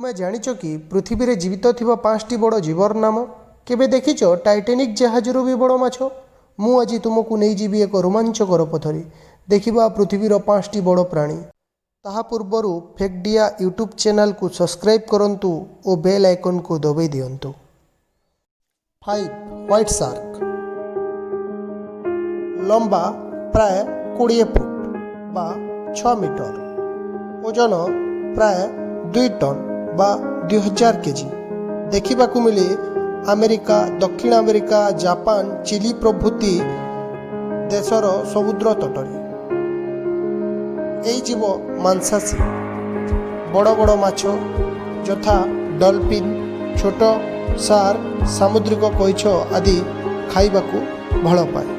ତୁମେ ଜାଣିଛ କି ପୃଥିବୀରେ ଜୀବିତ ଥିବା ପାଞ୍ଚଟି ବଡ଼ ଜୀବର ନାମ? କେବେ ଦେଖିଛ ଟାଇଟାନିକ୍ ଜାହାଜରୁ ବି ବଡ଼ ମାଛ? ମୁଁ ଆଜି ତୁମକୁ ନେଇଯିବି ଏକ ରୋମାଞ୍ଚକର ପଥରେ। ଦେଖିବା ପୃଥିବୀର ପାଞ୍ଚଟି ବଡ଼ ପ୍ରାଣୀ। ତାହା ପୂର୍ବରୁ ଫେକ୍ଡିଆ ୟୁଟ୍ୟୁବ୍ ଚ୍ୟାନେଲକୁ ସବସ୍କ୍ରାଇବ୍ କରନ୍ତୁ ଓ ବେଲ୍ ଆଇକନ୍କୁ ଦବାଇ ଦିଅନ୍ତୁ। 5, ହ୍ୱାଇଟ୍ ସାର୍କ। ଲମ୍ବା ପ୍ରାୟ 20 ଫୁଟ ବା 6 ମିଟର, ଓଜନ ପ୍ରାୟ 2 ଟନ୍ ବା 2000 କେଜି। ଦେଖିବାକୁ ମିଳେ ଆମେରିକା, ଦକ୍ଷିଣ ଆମେରିକା, ଜାପାନ, ଚିଲି ପ୍ରଭୃତି ଦେଶର ସମୁଦ୍ର ତଟରେ। ଏହି ଜୀବ ମାଂସାଶୀ। ବଡ଼ ବଡ଼ ମାଛ ଯଥା ଡଲଫିନ୍, ଛୋଟ ସାର୍କ, ସାମୁଦ୍ରିକ କଇଁଛ ଆଦି ଖାଇବାକୁ ଭଲ ପାଏ।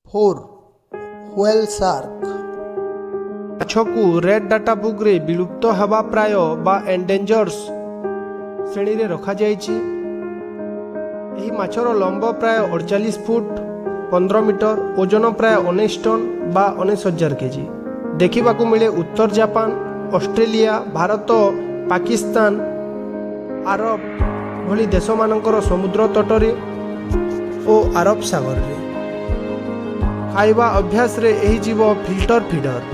4, ହ୍ୱେଲ୍ ସାର୍କ। ମାଛକୁ ରେଡ୍ ଡାଟା ବୁକ୍ରେ ବିଲୁପ୍ତ ହେବା ପ୍ରାୟ ବା ଏଣ୍ଡେଞ୍ଜର୍ସ ଶ୍ରେଣୀରେ ରଖାଯାଇଛି। ଏହି ମାଛର ଲମ୍ବ ପ୍ରାୟ 48 ଫୁଟ 15 ମିଟର, ଓଜନ ପ୍ରାୟ 19 ଟନ୍ ବା 19,000 କେଜି। ଦେଖିବାକୁ ମିଳେ ଉତ୍ତର ଜାପାନ, ଅଷ୍ଟ୍ରେଲିଆ, ଭାରତ, ପାକିସ୍ତାନ, ଆରବ ଭଳି ଦେଶମାନଙ୍କର ସମୁଦ୍ର ତଟରେ ଓ ଆରବ ସାଗରରେ। ଖାଇବା ଅଭ୍ୟାସରେ ଏହି ଜୀବ ଫିଲ୍ଟର ଫିଡର।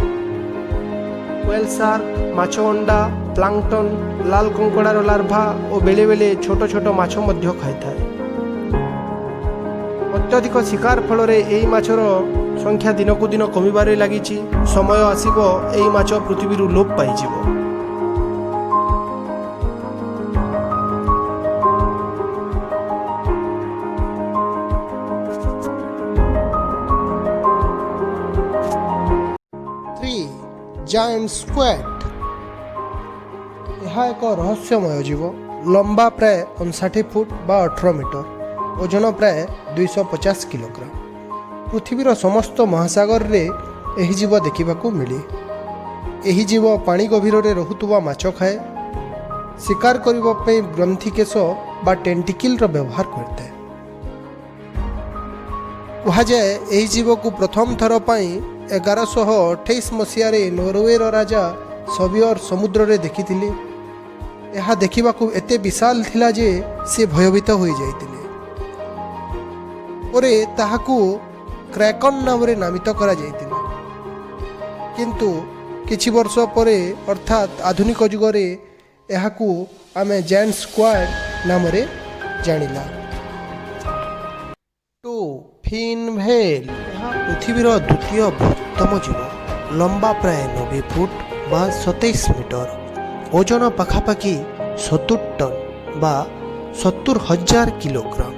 ହ୍ୱେଲ୍ ସାର୍କ ମାଛ ଅଣ୍ଡା, ପ୍ଲାଙ୍କଟନ୍, ଲାଲ କଙ୍କଡ଼ାର ଲାର୍ଭା ଓ ବେଳେବେଳେ ଛୋଟ ଛୋଟ ମାଛ ମଧ୍ୟ ଖାଇଥାଏ। ଅତ୍ୟଧିକ ଶିକାର ଫଳରେ ଏହି ମାଛର ସଂଖ୍ୟା ଦିନକୁ ଦିନ କମିବାରେ ଲାଗିଛି। ସମୟ ଆସିବ, ଏହି ମାଛ ପୃଥିବୀରୁ ଲୋପ ପାଇଯିବ। 3, ଜାଏଣ୍ଟ ସ୍କ୍ୱିଡ୍। ଏହା ଏକ ରହସ୍ୟମୟ ଜୀବ। ଲମ୍ବା ପ୍ରାୟ 59 ଫୁଟ ବା 18 ମିଟର, ଓଜନ ପ୍ରାୟ 250 କିଲୋଗ୍ରାମ। ପୃଥିବୀର ସମସ୍ତ ମହାସାଗରରେ ଏହି ଜୀବ ଦେଖିବାକୁ ମିଳେ। ଏହି ଜୀବ ପାଣି ଗଭୀରରେ ରହୁଥିବା ମାଛ ଖାଏ। ଶିକାର କରିବା ପାଇଁ ଗ୍ରନ୍ଥିକେଶ ବା ଟେଣ୍ଟିକିଲର ବ୍ୟବହାର କରିଥାଏ। କୁହାଯାଏ, ଏହି ଜୀବକୁ ପ୍ରଥମ ଥର ପାଇଁ 1128 ମସିହାରେ ନରୱେର ରାଜା ସଭିଅର ସମୁଦ୍ରରେ ଦେଖିଥିଲେ। ଏହା ଦେଖିବାକୁ ଏତେ ବିଶାଳ ଥିଲା ଯେ ସେ ଭୟଭୀତ ହୋଇଯାଇଥିଲେ। ପରେ ତାହାକୁ କ୍ରାକନ୍ ନାମରେ ନାମିତ କରାଯାଇଥିଲା। କିନ୍ତୁ କିଛି ବର୍ଷ ପରେ, ଅର୍ଥାତ୍ ଆଧୁନିକ ଯୁଗରେ, ଏହାକୁ ଆମେ ଜାଏଣ୍ଟ ସ୍କ୍ୱିଡ୍ ନାମରେ ଜାଣିଲା। 2, ଫିନ୍ ହ୍ୱେଲ୍। ଏହା ପୃଥିବୀର ଦ୍ୱିତୀୟ ବୃହତ୍ତମ ଜୀବ। ଲମ୍ବା ପ୍ରାୟ 90 ଫୁଟ ବା 27 ମିଟର, ଓଜନ ପାଖାପାଖି 70 ଟନ୍ ବା 70,000 କିଲୋଗ୍ରାମ।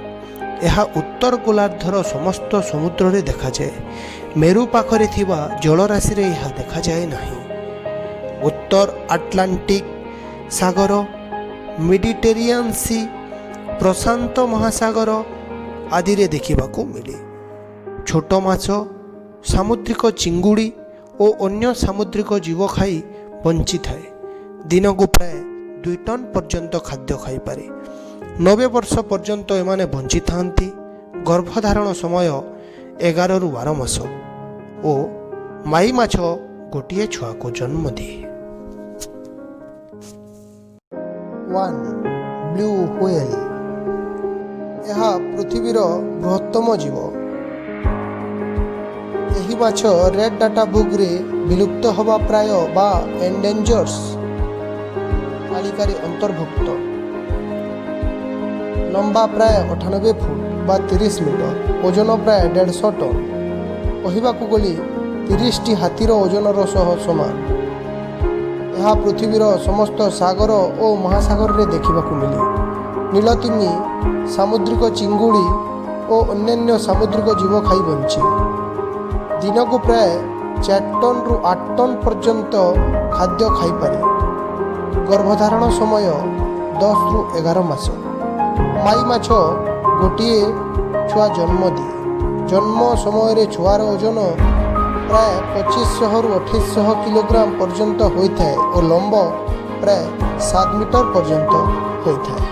ଏହା ଉତ୍ତର ଗୋଲାର୍ଦ୍ଧର ସମସ୍ତ ସମୁଦ୍ରରେ ଦେଖାଯାଏ। ମେରୁ ପାଖରେ ଥିବା ଜଳରାଶିରେ ଏହା ଦେଖାଯାଏ ନାହିଁ। ଉତ୍ତର ଆଟଲାଣ୍ଟିକ୍ ସାଗର, ମେଡିଟେରିଆନ୍ ସି, ପ୍ରଶାନ୍ତ ମହାସାଗର ଆଦିରେ ଦେଖିବାକୁ ମିଳେ। ଛୋଟ ମାଛ, ସାମୁଦ୍ରିକ ଚିଙ୍ଗୁଡ଼ି ଓ ଅନ୍ୟ ସାମୁଦ୍ରିକ ଜୀବ ଖାଇ ବଞ୍ଚିଥାଏ। ଦିନକୁ ପ୍ରାୟ 2 ଟନ୍ ପର୍ଯ୍ୟନ୍ତ ଖାଦ୍ୟ ଖାଇପାରେ। 90 ବର୍ଷ ପର୍ଯ୍ୟନ୍ତ ଏମାନେ ବଞ୍ଚିଥାନ୍ତି। ଗର୍ଭଧାରଣ ସମୟ 11ରୁ 12 ମାସ ଓ ମାଇ ମାଛ ଗୋଟିଏ ଛୁଆକୁ ଜନ୍ମ ଦିଏ। 1, ବ୍ଲୁ ହ୍ୱେଲ୍। ଏହା ପୃଥିବୀର ବୃହତ୍ତମ ଜୀବ। ଏହି ମାଛ ରେଡ୍ ଡାଟା ବୁକ୍ରେ ବିଲୁପ୍ତ ହେବା ପ୍ରାୟ ବା ଏଣ୍ଡେଞ୍ଜର୍ସ ତାଲିକାରେ ଅନ୍ତର୍ଭୁକ୍ତ। ଲମ୍ବା ପ୍ରାୟ 98 ଫୁଟ ବା 30 ମିଟର, ଓଜନ ପ୍ରାୟ 150 ଟନ୍। କହିବାକୁ ଗଲେ 30ଟି ହାତୀର ଓଜନର ସହ ସମାନ। ଏହା ପୃଥିବୀର ସମସ୍ତ ସାଗର ଓ ମହାସାଗରରେ ଦେଖିବାକୁ ମିଳେ। ନୀଳତିମି, ସାମୁଦ୍ରିକ ଚିଙ୍ଗୁଡ଼ି ଓ ଅନ୍ୟାନ୍ୟ ସାମୁଦ୍ରିକ ଜୀବ ଖାଇ ବଞ୍ଚେ। ଦିନକୁ ପ୍ରାୟ 4 ଟନ୍ରୁ 8 ଟନ୍ ପର୍ଯ୍ୟନ୍ତ ଖାଦ୍ୟ ଖାଇପାରେ। ଗର୍ଭଧାରଣ ସମୟ 10ରୁ 11 ମାସ। ମାଇ ମାଛ ଗୋଟିଏ ଛୁଆ ଜନ୍ମ ଦିଏ। ଜନ୍ମ ସମୟରେ ଛୁଆର ଓଜନ ପ୍ରାୟ 2500ରୁ 2800 କିଲୋଗ୍ରାମ ପର୍ଯ୍ୟନ୍ତ ହୋଇଥାଏ ଓ ଲମ୍ବ ପ୍ରାୟ 7 ମିଟର ପର୍ଯ୍ୟନ୍ତ ହୋଇଥାଏ।